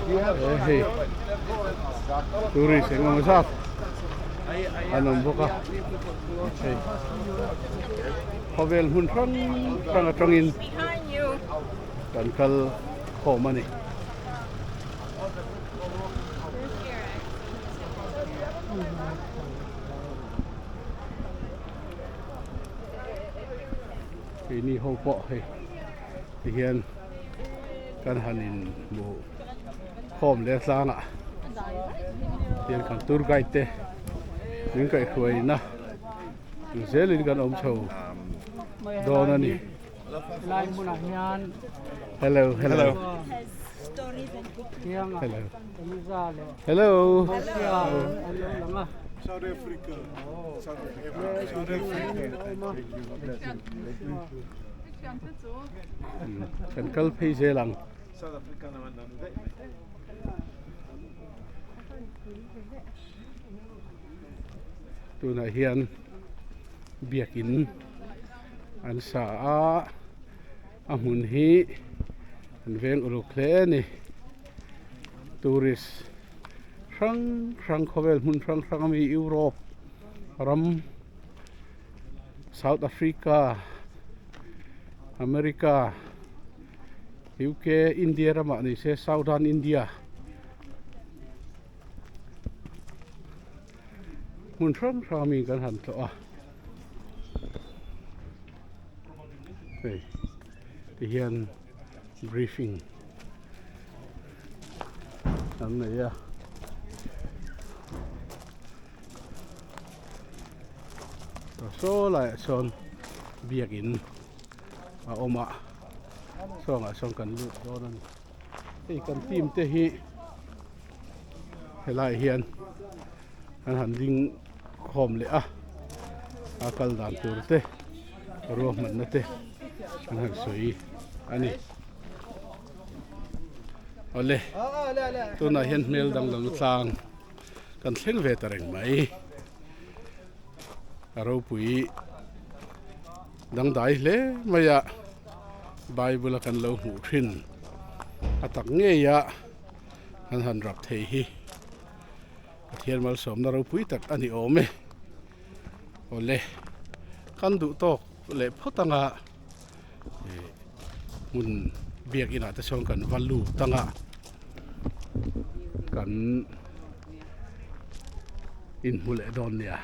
He hei tourist eng emaw zat an awm bawk a hei khawvel hmun hrang hrang atangin kan kal khawm a ni. Keini ho pawh hei tihian kan han in hmu khawm leh tlang ah hian kan tour guide te min kaihhruai na zel in kan awm chho dawn a ni. Hello hello hello hello Kan kal phei zel ang. Tunah hian biakin an sa a, a hmun hi an veng uluk hle a ni. Tourist hrang hrang khawvel hmun hrang hrang ami Europe ram South Africa America UK India ramah ni se Southern India hmun hrang hrang ami kan han tlawh a hei tihian briefing an nei a. Saw laiah sawn biakin a awm a sawngah sawn kan lut dawn a ni hei kan team te hi helaiah hian an han ding khawm leh a a kal dan tur te ruahmanna te an han sawi a ni awle tunah hian hmel danglam tlang. Kan thleng ve ta reng mai. A ropui dangdai hle mai a, Bible a kan lo hmuh thin a tak ngei a kan han rap thei hi Pathian malsawmna ropui tak a ni awm e. Awle kan duh tawk leh phawt anga hmun biakinah te chuan kan va lut ang a kan inhmu leh dawn nia.